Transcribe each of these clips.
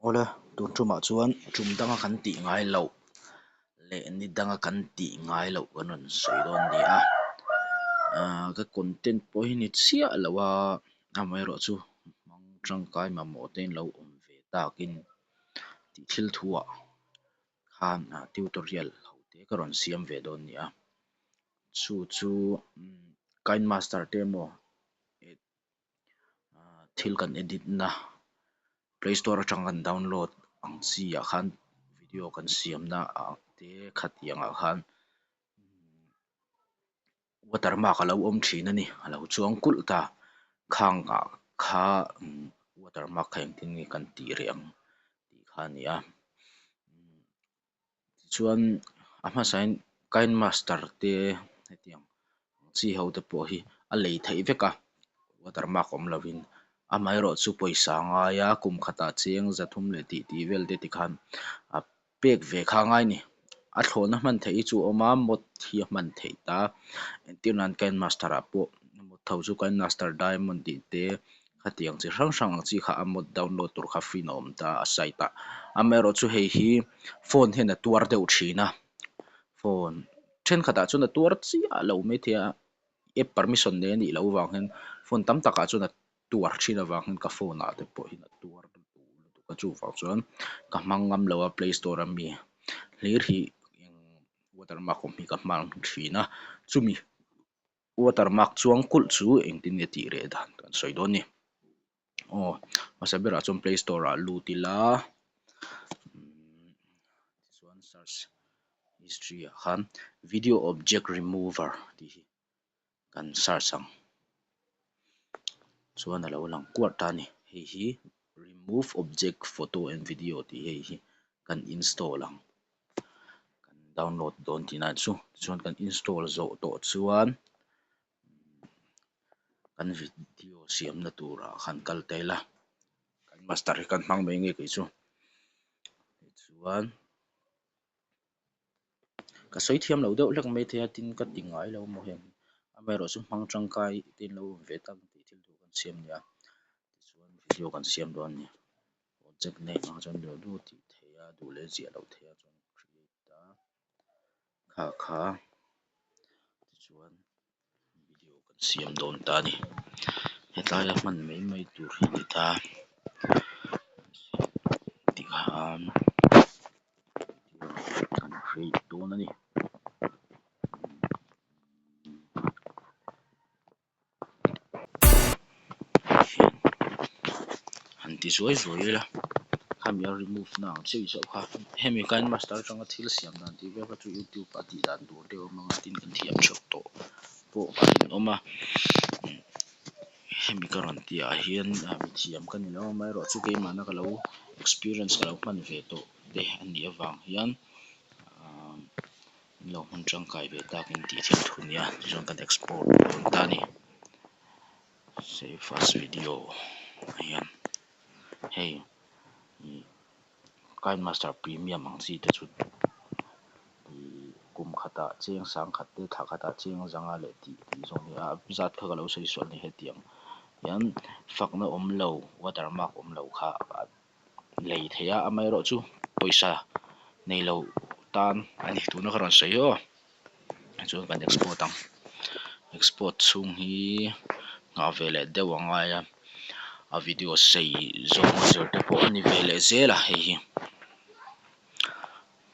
Awle, tun tumah chuan tum danga kan tih ngai loh leh ni danga kan tih ngai loh kan rawn sawi dawn a ni a. Ahh ka content pawh hi ni chiah lo a, amaherawhchu hmang tangkai mamawh te in lo awm ve takin tih thil thuah khan tutorial ho te ka rawn siam ve dawn a ni a. Chu chu Kindmaster te emaw thil kan edit na play store atang kan download ang chi ah khan video kan siam na ah te khatiang ah khan watermark a lo awm thin a ni a lo chuang kulh ta khang ah kha watermark kha engtin nge kan tih reh ang tih kha a ni a. Tichuan a hmasain Kindmaster te hetiang chi ho te pawh hi a lei theih vek a watermark awm lovin amaherawhchu pawisa ngaia kum khatah cheng zathum leh tih tih vel te tikhan a pek ve kha a ngai a ni. A thlawhna hman theih hi chu a awm a mod hi a hman theih ta entir nan Kindmaster ah pawh mod tho chu Kindmaster diamond tih te Khatiang chi hrang hrang ang chi kha a mod download tur kha free in a awm ta a site ah. Amaherawhchu hei hi phone hian a tuar deuh thin a, phone thenkhatah chuan a tuar chiah lo maithei a, app permission nei a nih loh avang hian phone tam takah chuan a tuar thin avang hian ka phone ah te pawh hian a tuar duh lutuk a, chuvang chuan ka hmang ngam lo a play store ami hlir hi eng watermark awm hi ka hmang thin a, chumi. Watermark chuang kulh chu engtin nge tih reh dan kan sawi dawn ni. Aw hmasa berah chuan play store ah lut ila tichuan search history ah khan video object remover tih hi kan search ang chuan a lo lang kuar ta a ni. Hei hi remove object photo and video tih hei hi kan install ang. Kan download dawn tih na chu tichuan kan install zawh tawh chuan kan video siamna turah khan kal ta ila kan master hi kan hmang mai nge kei chu tichuan ka sawi thiam lo deuh hlek mai thei a tin ka ti ngai lo maw heng amaherawh chu hmang tangkai te in lo awm ve tak tih thil tur kan siam nia tichuan video kan siam dawn a ni. Project name ah chuan duh duh tih theih a duh leh ziah loh theih a chuan create a kha kha tichuan video kan siam dawn ta a ni hetlai a hman mai mai tur hi a ni ta tikhan video kan create dawn a ni. Han ti zuai zuai ila khami a remove na ang chiah zawh kha hemi kind master atanga thil siam dan tih vel kha chu youtube ah tih dan tur deuh a hmang a tin kan thiam theuh tawh pawh a rinawm a hemi ka rawn tih ah hian mithiam ka ni lo a amaherawhchu keimahna ka lo experience ka lo hman ve tawh te a nih avang hian ahh. Min lo hman tangkai ve takin tih thil thu nia tichuan kan export dawn ta a ni. Save as video ah hian hei ih kind master premium ang chi te chu ih kum khatah cheng sangkhat te thla khatah cheng zanga leh tih tih zawng hi a zat kha ka lo sawi sual a ni hetiang hian fakna awm lo watermark awm lo kha lei theih a amaherawhchu pawisa nei lo tan a ni tuna ka rawn sawi aw chuan kan export ang export chhung hi nghah ve leh deuh a ngai a a video sei zawng zir te pawh a ni ve leh zel a hei hi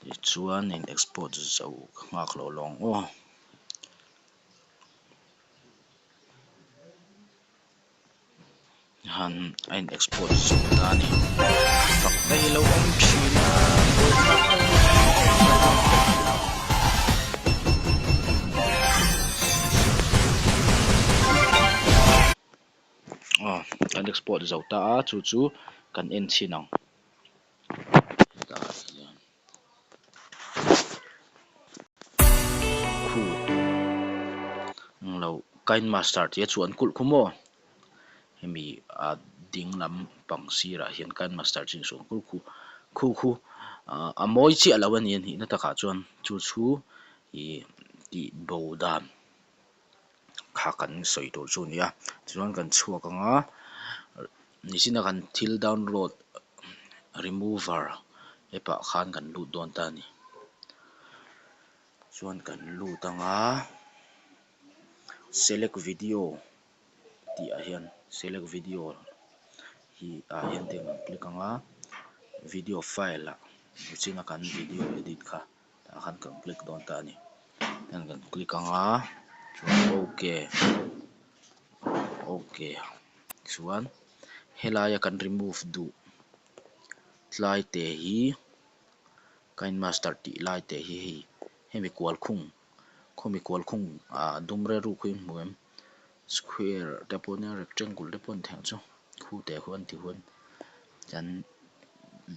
tichuan in export zo ka nghak lo lawng aw. Han a in export zawk ta a ni fak mai lo awm thin a aw kan export zo ta a chu chu kan en chhin ang hetah hian. Khu englo kind master tih a chuan kulh khu maw hemi a ding lam pang sirah hian kind master chu insuan kulh khu khu khu ah a mawi chiah lo a ni a nihna takah chuan chu chu ih tih bo dan kha kan sawi tur chu a ni a tichuan kan chhuak ang a nichina kan thil download. Remover app ah khan kan lut dawn ta a ni. Chuan kan lut anga select video tih ah hian select video hi ah hian te kan click anga video file ah nichina kan video edit kha tah khan kan click dawn ta a ni. Hian kan click anga chuan ok ok chuan helaia kan remove duh tlai te hi Kindmaster tih lai te hi hei hemi kual khung khawmi kual khung ah dum rel ruk hi hmu em square te pawh nia rectangle te pawh a ni thei ang chu khu te khu an ti huan kan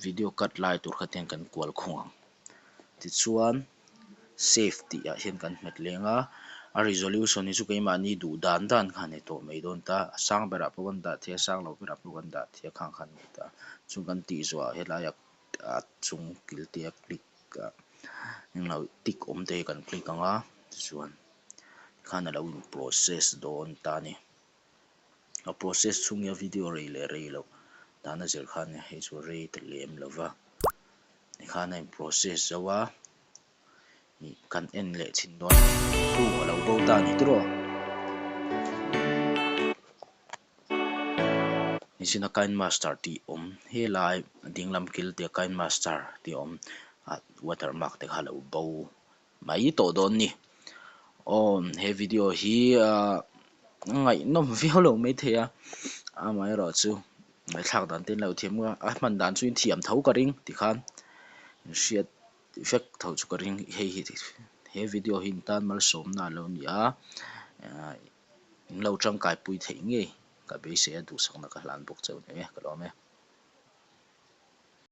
video cut lai tur kha tiang kan kual khung ang tichuan save tih ah hian kan hmet leng a a resolution hi chu keimahni duh dan dan kha a ni tawh mai dawn ta a sang berah pawh kan dah thei a sang lo berah pawh kan dah thei a khang khan ta chung kan tih zawhah helai ah a chung kil te a click ah englo tick awm te hi kan click ang a tichuan tikhan a lo in process dawn ta a ni a process chhung hian video rei leh rei loh dan a zir khan hei chu rei ta lem lo va tikhan a in process zo a ih kan en leh chhin dawn hu a lo bo ta a ni tiraw. Nichina Kindmaster tih awm helai dinglam kil tia Kindmaster tih awm ah watermark te kha a lo bo mai tawh dawn ni. Aw he video hi ah ngaihnawm viau lo maithei a amaherawhchu ngaihthlak dan te in lo thiam a a hman dan chu in thiam tho ka ring tikhan in hriat vek tho chu ka ring hei hi he video hi in tan malsawmna a lo ni a ah. In lo tangkai pui theih ngei ka beisei a duhsakna ka hlan bawk chauh ni e ka lawm e.